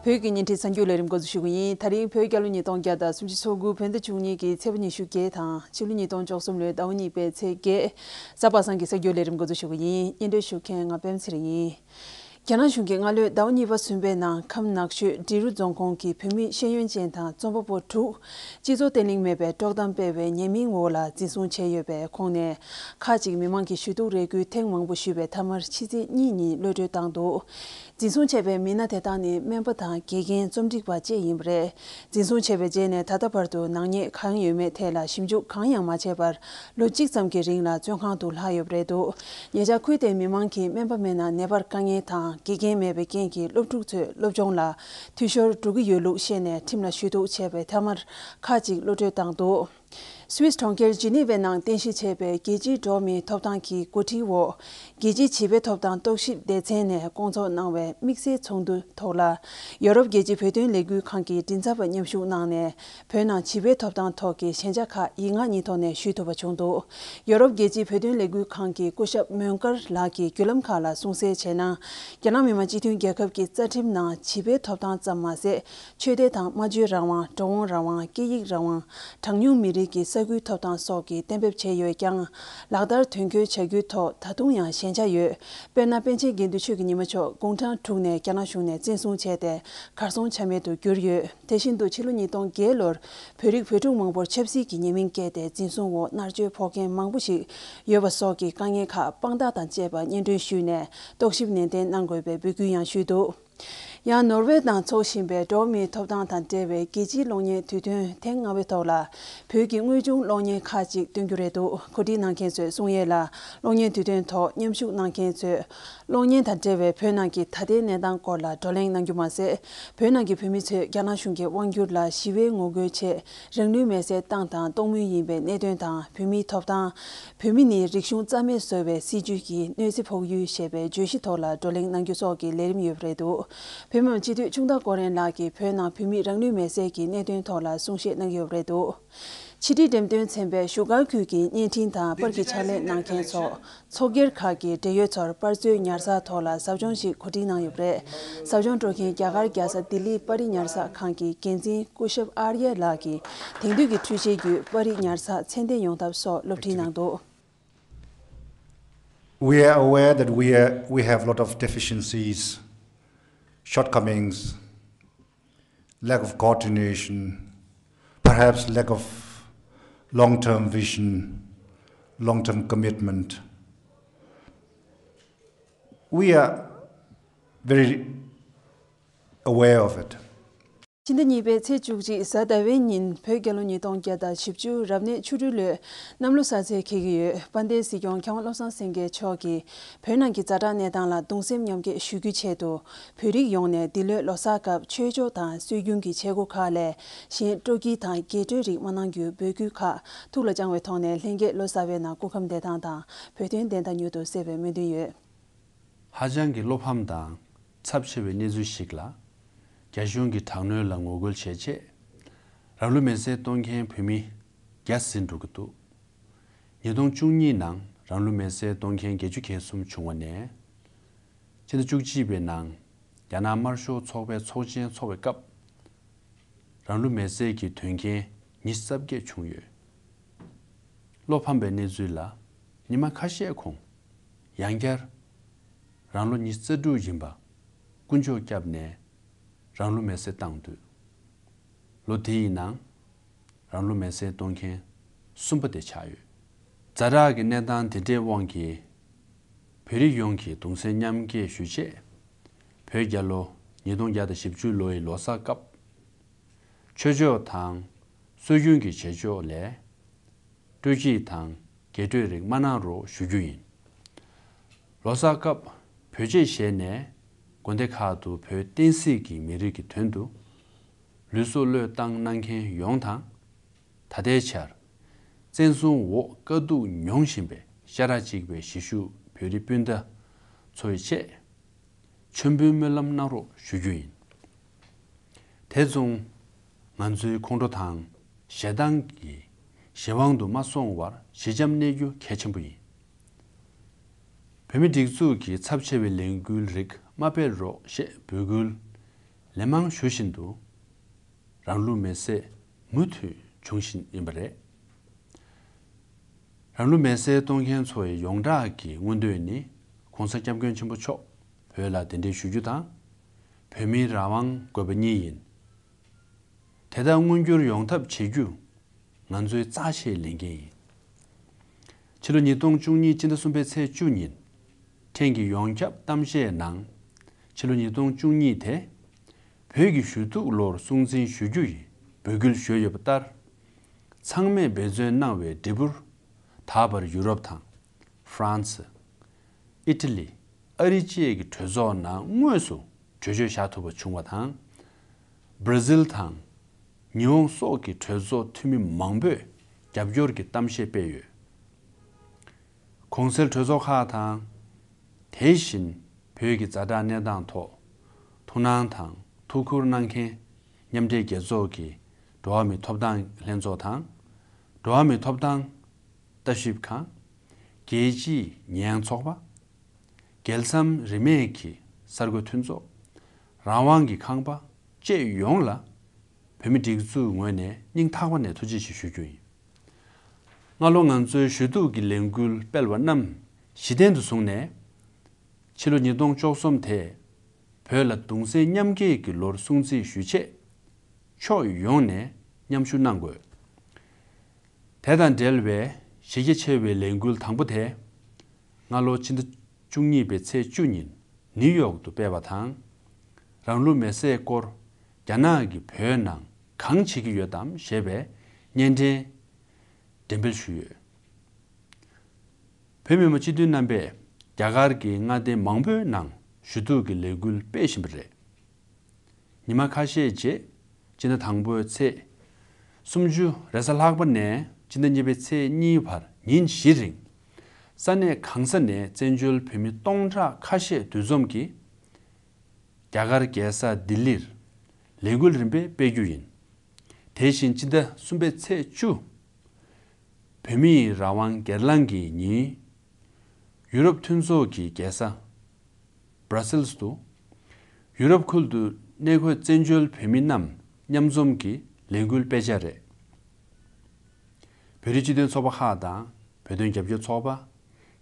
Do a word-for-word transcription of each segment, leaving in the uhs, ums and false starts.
བོད་ཀྱི་བརྙན་འཕྲིན་གསར་འགྱུར་ལས་རིམ་འགོ་འཛུགས་ཞུ་གི་ཡིན། དེ་རིང་བོད་རྒྱལ་ལོ་ཉིས་སྟོང་བརྒྱ་དང་སུམ་ཅུ་སོ་དགུ་བོད་ཟླ་བཅུ་གཉིས་ཀྱི་ཚེས་པ་ཉི་ཤུ་བརྒྱད་དང་ཕྱི་ལོ་ཉིས་སྟོང་བཅུ་གསུམ་ལོའི་ཟླ་བ་གཉིས་པའི་ཚེས་བརྒྱད། གཟའ་པ་སངས་ཀྱི་གསར་འགྱུར་ལས་རིམ་འགོ་འཛུགས་ཞུ་གི་ཡིན། སྙན་སྒྲོན་ཞུ་མཁན་ང་པད་མ་ཚེ་རིང་ཡིན། རྒྱ་ནག་གཞུང་གིས་སྔ་ལོའི་ཟླ་བ་གཉིས་པ་ཟིན་པའི་ནང་ཁམས་ནག་ཆུའི་འབྲི་རུ་རྫོང་ཁོངས་ཀྱི་བོད་མི་ཤེས་ཡོན་ཅན་དང་རྩོམ་པ་པོ་དྲུག་སྤྱི་ཚོགས་བརྟན་ལྷིང་མེད་པའི་དཀྲོག་གཏམ་སྤེལ་བའི་ཉེས་མིང་འོག་ལ་འཛིན་བཟུང་བྱས་ཡོད་པའི་ཁོངས་ནས། ཁག་ཅིག་མི་མང་གིས་ཞུ་གཏུག་རེ་སྐུལ་ཐེངས་མང་པོ་ཞུས་པའི་མཐའ་མར་ཕྱི་ཚེས་གཉིས་ཉིན་གློད་གྲོལ་བཏང་འདུག། འཛིན་བཟུང་བྱས་པའི་མི་སྣ་དེ་དག་ནི་སྨན་པ་དང་དགེ་རྒན། རྩོམ་སྒྲིག་པ་བཅས་ཡིན་པ་རེད། འཛིན་བཟུང་བྱས་པའི་རྗེས་ནས་ད་ལྟ་བར་དུ་ནག་ཉེས་གང་ཡོད་མེད་ཐད་ལ་ཞིབ་འཇུག་གང་ཡང་མ་བྱས་པར། ལོ་གཅིག་ཙམ་གྱི་རིང་ལ་བཙོན་ཁང་དུ་ལྷག་ཡོད་པ་རེད་འདུག། ཉེ་ཆར་ཁུལ་དེའི་མི་མང་གིས་སྨན་པ་མེད་ན་ནད་པར་དཀའ་ངལ་དང་། དགེ་རྒན་མེད་པའི་རྐྱེན་གྱིས་སློབ་ཕྲུག་ཚོའི་སློབ་སྦྱོང་ལ་འཐུས་ཤོར་འགྲོ་གི་ཡོད་ལུགས་བཤད་ནས་ཁྲིམས་ལ་ཞུ་གཏུག་བྱས་པའི་མཐའ་མར་ཁག་ཅིག་གློད་གྲོལ་བཏང་འདུག། སུད་སི་གྲོང་ཁྱེར་ཇི་ནི་ཝའི་ནང་རྟེན་གཞི་བྱས་པའི་རྒྱལ་སྤྱིའི་འགྲོ་བ་མིའི་ཐོབ་ཐང་གི་འགོ་ཁྲིད་འོག། རྒྱལ་སྤྱིའི་བྱིས་པའི་ཐོབ་ཐང་རྟོག་ཞིབ་སྡེ་ཚན་ནས་སྐོང་ཚོགས་གནང་བའི་དམིགས་བསལ་ཚོགས་འདུ་ཐོག་ལ། ཡོ་རོབ་རྒྱལ་སྤྱིའི་བོད་དོན་ལས་འགུལ་ཁང་གི་མགྲིན་ཚབ་པ་མཉམ་ཞུགས་གནང་ནས། བོད་ནང་བྱིས་པའི་ཐོབ་ཐང་ཐོག་གི་ཞན་ཆ་ཁག་ཡིག་ངག་གཉིས་ཐོག་ནས་ཞུ་ཐུབ་པ་བྱུང་འདུག། ཡོ་རོབ་རྒྱལ་སྤྱིའི་བོད་དོན་ལས་འགུལ་ཁང་གི་སྐུ་ཞབས་མོན་ཀར་ལགས་ཀྱིས་བརྒྱུད་ལམ་ཁག་ལ་གསུངས་གསལ་བྱས་ན། རྒྱ་ནག་མི་དམངས་སྤྱི་མཐུན་རྒྱལ་ཁབ་ཀྱི་རྩ་ཁྲིམས་ནང་བྱིས་པའི་ཐོབ་ཐང་ཙམ་མ་ཟད། ཆོས་དད་དང་སྨྲ་བརྗོད་རང་དབང་། འགྲོ་འོང་རང་དབང་། སྐད་ཡིག་རང་དབང་། གྲངས་ཉུང་མི་རིགས་ཀྱི་ས་ཁུལ་ཐོབ་ཐང་སོགས་ཀྱི་གཏན་འབེབས་བྱས་ཡོད་ཀྱང་། ལག་བསྟར་དོན་འཁྱོལ་བྱ་རྒྱུའི་ཐོག་ད་དུང་ཡང་ཞན་ཆ་ཡོད། དཔེར་ན། པཎ་ཆེན་དགེ་འདུན་ཆོས་ཀྱི་ཉི་མ་མཆོག་དགུང་གྲངས་དྲུག་ནས་རྒྱ་ནག་གཞུང་ནས་བཙན་བཟུང་བྱས་ཏེ་གར་སོང་ཆ་མེད་དུ་གྱུར་ཡོད། དེ་བཞིན་དུ་ཕྱི་ལོ་ཉིས་སྟོང་བརྒྱད་ལོར་བོད་རིགས་བོད་ཕྲུག་མང་པོར་ཆབ་སྲིད་ཀྱི་ཉེས་མིང་བཀལ་ཏེ་འཛིན་བཟུང་འོག་མནར་གཅོད་ཕོག་མཁན་མང་པོ་ཞིག་ཡོད་པ་སོགས་ཀྱི་དཀའ་ངལ་ཁག་དཔང་རྟགས་དང་བཅས་པ་སྙན་སྒྲོན་ཞུས་ནས་རྟོག་ཞིབ་ནན་ཏན་གནང་དགོས་པའི་འབོད་སྐུལ་ཡང་ཞུས་འདུག། ཡང་ནོར་ཝེ་ནང་འཚོགས་བཞིན་པའི་འགྲོ་བ་མིའི་ཐོབ་ཐང་དང་འབྲེལ་བའི་རྒྱལ་སྤྱིའི་གློག་བརྙན་དུས་སྟོན་ཐེངས་ལྔ་པའི་ཐོག་ལ། བོད་ཀྱི་དངོས་བྱུང་གློག་བརྙན་ཁག་ཅིག་སྟོན་རྒྱུ་རེད་འདུག། གོ་སྒྲིག་གནང་མཁན་ཚོས་གསུང་ཡས་ལ། གློག་བརྙན་དུས་སྟོན་ཐོག་མཉམ་ཞུགས་གནང་མཁན་ཚོས། གློག་བརྙན་དང་འབྲེལ་བའི་བོད་ནང་གི་ད་ལྟའི་གནས་སྟངས་སྐོར་ལ་བགྲོ་གླེང་གནང་རྒྱུ་མ་ཟད། བོད་ནང་གི་བོད་མི་ཚོས་རྒྱ་ནག་གཞུང་གི་དབང་སྒྱུར་ལ་ཞི་བའི་ངོ་རྒོལ་ཆེད་རང་ལུས་མེར་སྲེག་བཏང་དང་གཏོང་མུས་ཡིན་པའི་གནད་དོན་དང་། བོད་མིའི་ཐོབ་ཐང་། བོད་མི་ནི་རིག་གཞུང་རྩ་མེད་བཟོ་བའི་སྲིད་ཇུས་ཀྱི་གནོད་འཚེ་ཕོག་ཡུལ་ཞེས་པའི་བརྗོད་གཞི་ཐོག་ལ་བགྲོ་གླེང་གནང་རྒྱུ་སོགས་ཀྱི་ལས་རིམ་ཡོད་པ་རེད་འདུག། བོད་མི་མང་སྤྱི་འཐུས་ཆུང་བདག་ཀོ་རན་ལགས་ཀྱིས་བོད་ནང་བོད་མིའི་རང་ལུས་མེར་སྲེག་གི་གནད་དོན་ཐོག་ལ་གསུང་བཤད་གནང་གི་ཡོད་པ་རེད་འདུག། ཕྱི་དྲིལ་འགྲེམས་སྟོན་ཚན་པས་བཞུགས་སྒར་ཁུལ་གྱི་བརྙན་འཕྲིན་དང་པར་གྱི་ཕྱག་ལས་གནང་མཁན་སོགས་ཚོགས་སྒེར་ཁག་གི་འབྲེལ་ཡོད་ཚོར་པར་མཛོད་ཉར་ཚགས་ཐོག་ལ་ཟབ་སྦྱོང་ཞིག་གོ་སྒྲིག་གནང་ཡོད་པ་རེད། ཟབ་སྦྱོང་སྤྲོད་མཁན་རྒྱ་གར་རྒྱལ་ས་ལྡི་ལིའི་པར་རིས་ཉར་ཚགས་ཁང་གི་འགན་འཛིན་སྐུ་ཞབས་ཨར་ཡ་ལགས་ཀྱིས་དེང་དུས་ཀྱི་འཕྲུལ་ཆས་བརྒྱུད་པར་རིས་ཉར་ཚགས་ཚད་ལྡན་ཡོང་ཐབས་སོགས་སློབ་ཁྲིད་གནང་འདུག། We are aware that we, are, we have a lot of deficiencies, shortcomings, lack of coordination, perhaps lack of long term vision, long term commitment. We are very aware of it. ཕྱི་ཟླ་གཉིས་པའི་ཚེས་བཅུ་གཅིག་གཟའ་ཟླ་བའི་ཉིན་བོད་རྒྱལ་ལོ་ཉིས་སྟོང་བརྒྱ་དང་བཞི་བཅུ་རབ་གནས་ཆུ་སྦྲུལ་ལོའི་གནམ་ལོ་གསར་ཚེས་འཁེལ་གྱི་ཡོད། དཔལ་ལྡན་སྲིད་སྐྱོང་མཁས་དབང་བློ་བཟང་སེང་གེ་མཆོག་གིས་བོད་ནང་གི་ཛ་དྲག་གནས་སྟངས་ལ་གདུང་སེམས་མཉམ་སྐྱེད་ཞུ་རྒྱུའི་ཆེད་དུ། བོད་རིགས་ཡོངས་ནས་འདི་ལོའི་ལོ་གསར་སྐབས་ཆོས་ཕྱོགས་དང་སྲོལ་རྒྱུན་གྱི་བྱེད་སྒོ་ཁག་ལས་གཞན་སྤྲོ་སྐྱིད་དང་རྒྱས་སྤྲོས་རིགས་མ་གནང་རྒྱུའི་འབོད་སྐུལ་ཁག་ཐུགས་ལ་བཅངས་པའི་ཐོག་ནས། ལྷན་རྒྱས་ལོ་གསར་བའི་ནང་སྐུ་ཁམས་བདེ་ཐང་དང་བོད་དོན་བདེན་མཐའ་མྱུར་དུ་གསལ་བའི་སྨོན་འདུན་ཡོད། ཧ་ཅང་གི་བློ་ཕམ་དང་ཚབས་ཆེ་བའི་གནས་ཚུལ་ཞིག་ལ། རྒྱ་གཞུང་གི་དྲག་གནོན་ལ་ངོ་རྒོལ་བྱས་རྗེས། རང་ལུས་མེར་སྲེག་གཏོང་མཁན་བོད་མི་བརྒྱ་ཟིན་འགྲོ་གི་འདུག། ཉིས་སྟོང་བཅུ་གཉིས་ནང་རང་ལུས་མེར་སྲེག་གཏོང་མཁན་བརྒྱད་ཅུ་གྱ་གསུམ་བྱུང་བ་ནས། ཕྱི་ཟླ་བཅུ་གཅིག་པའི་ནང་རྒྱ་ནག་དམར་ཤོག་ཚོགས་པའི་ཚོགས་ཆེན་འཚོགས་པའི་སྐབས། རང་ལུས་མེར་སྲེག་གི་དོན་རྐྱེན་ཉི་ཤུ་རྩ་བརྒྱད་བྱུང་ཡོད། བློ་ཕམ་པའི་གནས་ཚུལ་ལ། ཉི་མ་ཁ་ཤས་གོང་ཡང་བསྐྱར་རང་ལོ་ཉི་ཤུ་རྩ་དྲུག་ཡིན་པ་དཀོན་མཆོག་སྐྱབས་ནས་རང་ལུས་མེར་སྲེག་བཏང་འདུག། ལོ་དེ་ཡི་ནང་རང་ལུས་མེར་སྲེག་གཏོང་མཁན་གསུམ་པ་དེ་ཆགས་ཡོད། ཛ་དྲག་གི་གནས་སྟངས་དེ་འདྲའི་དབང་གིས་བོད་རིགས་ཡོངས་ཀྱིས་གདུང་སེམས་མཉམ་སྐྱེད་ཞུ་ཆེད། བོད་རྒྱལ་ལོ་ཉིས་སྟོང་བརྒྱ་དང་བཞི་བཅུ་ལོ་ཡི་ལོ་གསར་སྐབས། ཆོས་ཕྱོགས་དང་སྲོལ་རྒྱུན་གྱི་བྱེད་ཕྱོགས་ལས། སྤྲོ་སྐྱིད་དང་རྒྱས་སྤྲོས་རིགས་མ་གནང་རོགས་ཞུ་རྒྱུ་ཡིན། ལོ་གསར་སྐབས་བོད་ཆས་བཞེས་ནས་དགོན་སྡེ་ཁག་ཏུ་བོད་བསྟན་སྲིད་ཀྱི་མི་རིགས་ཀྱི་དོན་དུ་ལུས་སྲོག་བློས་བཏང་གནང་མཁན་ཡོངས་དང་། ད་ལྟའི་ཆར་བཙན་བཟུང་འོག་དཀའ་སྡུག་མྱོང་བཞིན་པའི་ཤ་ཁྲག་གཅིག་པའི་གཞིས་བཞུགས་བོད་རིགས་སྤུན་ཟླ་ཚོའི་ཆེད། མཆོད་འབུལ་སྨོན་ལམ་གནང་རོགས་ཞུ་རྒྱུ་ཡིན། དེ་མཚུངས། ང་ཚོའི་ཁོང་ཁྲོ་དང་ཞེ་སྡང་གི་གཞན་དབང་དུ་མ་སོང་བར་ཞི་འཇམ་གནས་རྒྱུ་གལ་ཆེན་པོ་ཡིན། བོད་མི་སྒྲིག་འཛུགས་ཀྱི་ཚབས་ཆེ་བའི་ལས་འགུལ་རིགས་མ་སྤེལ་རོགས་ཞེས་འབོད་སྐུལ་ ལན་མང་ཞུ་བཞིན་དུ་རང་ལུས་མེར་སྲེག་མུ་མཐུད་འབྱུང་བཞིན་ཡིན་པ་རེད། རང་ལུས་མེར་སྲེག་གཏོང་མཁན་ཚོ་ཡི་ཡོངས་གྲགས་ཀྱི་མངོན་འདོད་ནི་༸གོང་ས་༸སྐྱབས་མགོན་ཆེན་པོ་མཆོག་བོད་ལ་གདན་འདྲེན་ཞུ་རྒྱུ་དང་། བོད་མིའི་རང་དབང་དགོས་པ་གཉིས་ཡིན། དེ་དག་མངོན་འགྱུར་ཡོང་ཐབས་བྱེད་རྒྱུ་ང་ཚོའི་རྩ་ཆེའི་ལས་འགན་ཡིན། ཕྱི་ལོ་ཉིས་སྟོང་བཅུ་གཉིས་སྤྱི་ཟླ་གསུམ་པའི་ཚེས་བཅུ་ཉིན། ཕྲན་གྱི་ཡོངས་ཁྱབ་གཏམ་བཤད་ནང་། ཕྱི་ལོ་ཉིས་སྟོང་བཅུ་གཉིས་དེ། བོད་ཀྱི་ཞུ་གཏུག་ལོར་སྲུང་བརྩི་ཞུ་རྒྱུ་ཡི་འབོད་སྐུལ་ཞུས་ཡོད་པ་ལྟར། ཚང་མས་འབད་བརྩོན་གནང་བའི་འབྲས་བུར། ད་བར་ཡུ་རོབ་དང་། ཧྥ་རན་སི། ཨི་ཊ་ལི། ཨ་རི་བཅས་ཀྱི་གྲོས་ཚོགས་ནང་དངོས་སུ་གྲོས་ཆོད་བཞག་ཐུབ་པ་བྱུང་བ་དང་། བྷར་ཛིལ་དང་། ཉི་ཧོང་སོགས་ཀྱི་གྲོས་ཚོགས་འཐུས་མི་མང་པོས་རྒྱབ་སྐྱོར་གྱི་གཏམ་བཤད་སྤེལ་ཡོད། གོང་གསལ་གྲོས་ཚོགས་ཁག་དང་། དེ་བཞིན་བོད་ཀྱི་ཛ་དྲག་གནས་སྟངས་ཐོག་ཐུགས་སྣང་དང་ཐུགས་ཁུར་གནང་མཁན་མཉམ་འབྲེལ་རྒྱལ་ཚོགས་ཀྱི་འགྲོ་བ་མིའི་ཐོབ་ཐང་ལྷན་ཚོགས་དང་། འགྲོ་བ་མིའི་ཐོབ་ཐང་ལྟ་ཞིབ་ཁང་། རྒྱལ་སྤྱིའི་ཉེས་ཡངས་ཚོགས་པ། རྒྱལ་མཚམས་རིས་མེད་ཀྱི་གསར་འགོད་མཐུན་ཚོགས། རང་དབང་གི་ཁང་པ་བཅས་ཡོངས་ལ་བོད་མི་སྒྲིག་འཛུགས་ངོས་ནས་སྙིང་ཐག་པ་ནས་ཐུགས་རྗེ་ཆེ་ཞུ་རྒྱུ་ཡིན། སྔ་ལོ་ང་ཚོའི་ཞུ་གཏུག་གི་ལས་འགུལ་སྤེལ་བ་རྣམས་གཞི་རྟེན་དུ་བཟུང་ནས། ཕྱི་ལོ་ཉིས་སྟོང་བཅུ་གསུམ་དེ་བོད་ལ་གདུང་སེམས་མཉམ་སྐྱེད་ཀྱི་ལོར་སྲུང་བརྩི་ཞུ་ཆེད་ཕྱོགས་ཡོངས་ནས་མཉམ་ཞུགས་གནང་དགོས། དེ་དང་འབྲེལ་བའི་གཞི་རྒྱ་ཆེ་བའི་ལས་འགུལ་དང་པོ་དེ། སྔ་ལོ་ཕྱི་ཟླ་བཅུ་གཉིས་པའི་ཚེས་བཅུ་ཉིན་ནིའུ་ཡོག་ཏུ་སྤེལ་བ་དང་། རང་ལུས་མེར་སྲེག་སྐོར་རྒྱ་ནག་གིས་བོད་ནང་གང་བྱེད་ཀྱི་ཡོད་དམ་ཞེས་པའི་བརྙན་འཕྲིན་འགྲེམས་སྤེལ་ཞུས་ཡོད། བོད་མི་མང་སྤྱི་འཐུས་རྣམ་པས་རྒྱ་གར་གྱི་མངའ་སྡེ་མང་པོའི་ནང་ཞུ་གཏུག་གི་ལས་འགུལ་སྤེལ་བཞིན་པ་རེད། ཉི་མ་ཁ་ཤས་རྗེས་སྤྱི་ཟླ་དང་པོའི་ཚེས་སུམ་ཅུ་རེས་གཟའ་ལྷག་པ་ནས་སྤྱི་ཟླ་གཉིས་པའི་ཚེས་གཉིས་བར་ཉིན་བཞི་རིང་། ས་གནས་གང་ས་ནས་བཙན་བྱོལ་བོད་མི་སྟོང་ཕྲག་ཁ་ཤས་འདུ་འཛོམས་ཀྱིས། རྒྱ་གར་རྒྱལ་ས་ལྡི་ལིར་ལས་འགུལ་རིམ་པས་སྤེལ་རྒྱུ་ཡིན། དེ་བཞིན་སྤྱི་ཟླ་གསུམ་པའི་ཚེས་བཅུ། བོད་མིའི་རང་དབང་སྒེར་ལངས་ཀྱི་ཉིན། ཡུ་རོབ་མཐུན་ཚོགས་ཀྱི་རྒྱལ་ས་བྷར་སེལ་སི་དུ། ཡུ་རོབ་ཁུལ་དུ་གནས་འཁོད་བཙན་བྱོལ་བོད་མི་རྣམས་མཉམ་འཛོམས་ཀྱི་ལས་འགུལ་སྤེལ་འཆར་རེད། བོད་རིགས་སྤྱི་མཐུན་ཚོགས་པ་ཁག་དང་བོད་དོན་རྒྱབ་སྐྱོར་ཚོགས་པ།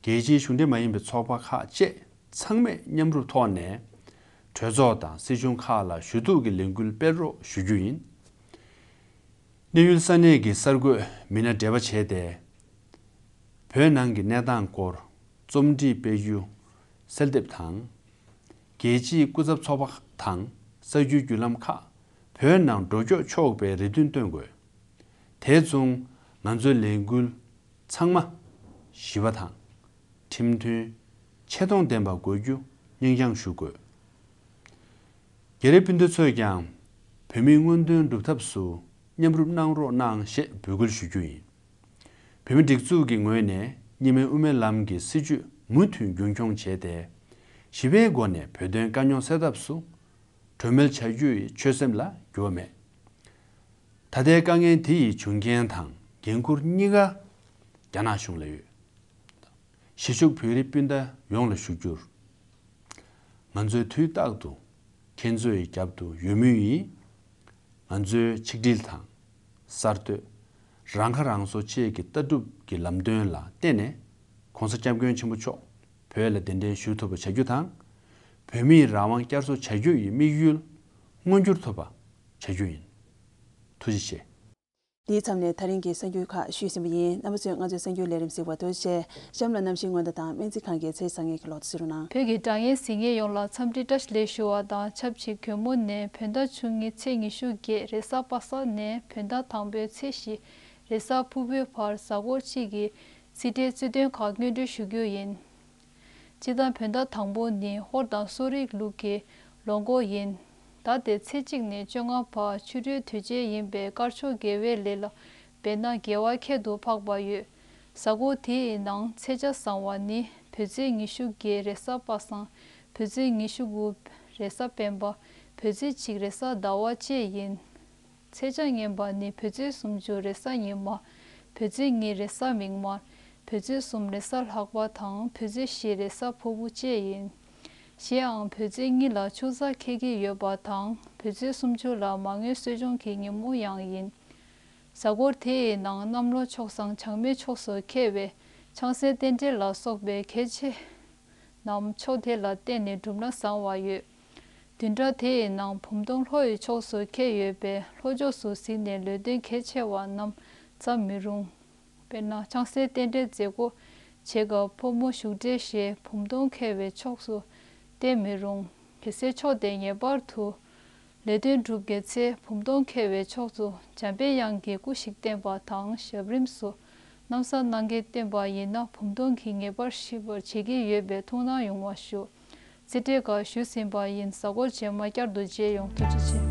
རྒྱལ་སྤྱིའི་གཞུང་འབྲེལ་མ་ཡིན་པའི་ཚོགས་པ་ཁག་བཅས་ཚང་མས་མཉམ་རུབ་ཐོག་ནས། གྲོས་ཚོགས་དང་སྲིད་གཞུང་ཁག་ལ་ཞུ་གཏུག་གི་ལས་འགུལ་སྤེལ་རོགས་ཞུ་རྒྱུ་ཡིན། གནས་ཡུལ་ས་གནས་ཀྱི་གསར་འགོད་མི་སྣ་འབྲེལ་བ་བྱས་ཏེ། བོད་ནང་གི་གནས་སྟངས་སྐོར་རྩོམ་སྒྲིག་སྤེལ་རྒྱུ་གསལ་འདེབས་དང་། རྒྱལ་སྤྱིའི་སྐུ་ཚབ་ཚོགས་པ་དང་གསར་འགྱུར་བརྒྱུད་ལམ་ཁག་བོད་ནང་འགྲོ་སྐྱོད་ཆོག་པའི་རེ་འདུན་བཏོན་དགོས། དེ་མཚུངས་ང་ཚོའི་ལས་འགུལ་ཚང་མ་ཞི་བ་དང་། ཁྲིམས་མཐུན། ཆེ་མཐོང་ལྡན་པ་དགོས་རྒྱུ་སྙིང་བཅངས་ཞུ་དགོས། རྒྱ་རིགས་སྤུན་ཟླ་ཚོས་ཀྱང་བོད་མིའི་མངོན་འདོད་སྒྲུབ་ཐབས་སུ་མཉམ་རུབ་གནང་རོགས་གནང་ཞེས་འབོད་སྐུལ་ཞུ་རྒྱུ་ཡིན། བོད་མི་སྒྲིག་འཛུགས་ཀྱི་ངོས་ནས་གཉིས་སྨན་དབུ་མའི་ལམ་གྱི་སྲིད་བྱུས་མུ་མཐུད་རྒྱུན་འཁྱོངས་བྱས་ཏེ། ཞི་བའི་སྒོ་ནས་བོད་དོན་དཀའ་རྙོག་སེལ་ཐབས་སུ་གྲོས་མོལ་བྱ་རྒྱུ་ཡི་ཆོད་སེམས་ལ་འགྱུར་བ་མེད། ད་ལྟའི་དཀའ་ངལ་དེ་ཡི་བྱུང་རྐྱེན་དང་འགན་འཁུར་གཉིས་ཀ་རྒྱ་ནག་གཞུང་ལ་ཡོད། གཞིས་བཞུགས་བོད་རིགས་སྤུན་ཟླ་ཡོངས་ལ་ཞུ་རྒྱུར། ང་ཚོས་དུས་རྟག་ཏུ་ཁྱེད་ཚོའི་རྒྱབ་ཏུ་ཡོད་མུས་ཡིན། ང་ཚོའི་ཆིག་སྒྲིལ་དང་གསར་གཏོད། རང་ཁ་རང་གསོ་བཅས་ཀྱི་ལྟ་གྲུབ་ཀྱི་ལམ་སྟོན་ལ་བརྟེན་ནས། ༸གོང་ས་༸སྐྱབས་མགོན་ཆེན་པོ་མཆོག་བོད་ལ་གདན་འདྲེན་ཞུ་ཐུབ་པ་བྱ་རྒྱུ་དང་། བོད་མིའི་རང་དབང་བསྐྱར་གསོ་བྱ་རྒྱུ་ཡི་དམིགས་ཡུལ་མངོན་འགྱུར་ཐུབ་པ་བྱ་རྒྱུ་ཡིན། ཐུགས་རྗེ་ཆེ། འདིའི་མཚམས་ནས་ད་རིང་གི་གསར་འགྱུར་ཁག་ཞུས་ཟིན་པ་ཡིན། རྣམ་པ་ཚོས་ང་ཚོའི་གསར་འགྱུར་ལས་རིམ་གཟིགས་པར་ཐུགས་རྗེ་ཆེ། གཤམ་ལ་གནམ་གཤིས་སྔོན་བརྡ་དང་སྨན་རྩིས་ཁང་གི་ཚེས་བཟང་ངན་གྱི་ལོ་ཐོ་གཟིགས་རོགས་གནང་། བོད་ཀྱི་དྲ་བརྙན་གཟིགས་མཁན་ཡོངས་ལ་འཚམས་འདྲི་བཀྲ་ཤིས་བདེ་ལེགས་ཞུ་བ་དང་ཆབས་ཅིག་གུས་མོ་ནས་བོད་ཟླ་བཅུ་གཉིས་ཚེས་ཉི་ཤུ་བརྒྱད་རེས་གཟའ་པ་སངས་ནས་བོད་ཟླ་དང་པོའི་ཚེས་བཞི་རེས་གཟའ་ཕུར་བུའི་བར་གཟའ་འཁོར་གཅིག་གི་ཚིག་ཕྲད་རྩིས་སྟོན་ཁག་སྙན་སྒྲོན་ཞུ་རྒྱུ་ཡིན། སྤྱིར་བཏང་བོད་ཟླ་དང་པོ་ནི་ཧོར་དང་གསོ་རིག་ལུག་གི་ལོ་འགོ་ཡིན། ཟླ་དེ་ཚེས་གཅིག་ནས་བཅོ་ལྔ་བར་ཆུ་སྦྲུལ་དུས་ཆེན་ཡིན་པས་དཀར་ཕྱོགས་དགེ་བའི་ལས་ལ་འབད་ན་དགེ་བ་ཁྱད་དུ་འཕགས་པ་ཡོད། གཟའ་འཁོར་དེའི་ནང་ཚེས་ཆ་བཟང་བ་ནི་བོད་ཚེས་ཉི་ཤུ་བརྒྱད་རེས་གཟའ་པ་སངས། བོད་ཚེས་ཉི་ཤུ་དགུ་རེས་གཟའ་སྤེན་པ། བོད་ཚེས་གཅིག་རེས་གཟའ་ཟླ་བ་བཅས་ཡིན། ཚེས་ཆ་ངན་པ་ནི་བོད་ཚེས་སུམ་ཅུ་རེས་གཟའ་ཉི་མ། བོད་ཚེས་གཉིས་རེས་གཟའ་མིག་དམར། བོད་ཚེས་གསུམ་རེས་གཟའ་ལྷག་པ་དང་བོད་ཚེས་བཞི་རེས་གཟའ་ཕུར་བུ་བཅས་ཡིན། གཞན་ཡང་བོད་ཚེས་གཉིས་ལ་ཆུ་ཚ་འཁེལ་གྱི་ཡོད་པ་དང་། བོད་ཚེས་སུམ་ཅུ་ལ་མ་དངུལ་གསོ་སྦྱོང་གི་ཉིན་མོ་ཡང་ཡིན། གཟའ་འཁོར་དེ་ཡི་ནང་གནམ་ལོ་ཕྱོགས་བཟང་བྱང་མའི་ཕྱོགས་སུ་འཁེལ་བས། ཆང་སའི་རྟེན་འབྲེལ་ལ་སོགས་པའི་གལ་ཆེ་རྣམས་ཕྱོགས་དེ་ལ་བརྟེན་ནས་བསྒྲུབས་ན་བཟང་བ་ཡོད། བདུན་ཕྲག་དེ་ཡི་ནང་བུམ་སྟོང་ལྷོ་ཡི་ཕྱོགས་སུ་འཁེལ་ཡོད་པས། ལྷོ་ཕྱོགས་སུ་གཟིགས་ནས་ལས་དོན་གལ་ཆེ་བ་རྣམས་བརྩམ་མི་རུང་། དཔེར་ན། ཆང་སའི་རྟེན་འབྲེལ་མཛད་སྒོ་བྱེད་སྐབས་ཕོ་མོ་བཞུགས་གྲལ་ཞེས་བུམ་སྟོང་འཁེལ་བའི་ཕྱོགས་སུ་བསྟན་མི་རུང་། གལ་སྲིད་ཕྱོགས་དེ་ངེས་པར་དུ་ལས་དོན་སྒྲུབ་དགོས་ཚེ། བུམ་སྟོང་འཁེལ་བའི་ཕྱོགས་སུ་འཇམ་པའི་དབྱངས་ཀྱི་སྐུ་ཞིག་བསྟན་པ་དང་། ཞབས་རིམ་སུ་ནམ་བཟའ་གནང་གིས་བསྟན་པ་ཡིན་ན། བུམ་སྟོང་གིས་ངེས་པར་ཞི་བར་བྱེད་ཀྱི་ཡོད་པས་ཐུགས་སྣང་ཡོང་བ་ཞུ། རྩིས་སྤྲོད་ཁག་ཞུས་ཟིན་པ་ཡིན། གཟའ་འཁོར་རྗེས་མ་བསྐྱར་དུ་མཇལ་ཡོང་། ཐུགས་རྗེ་ཆེ།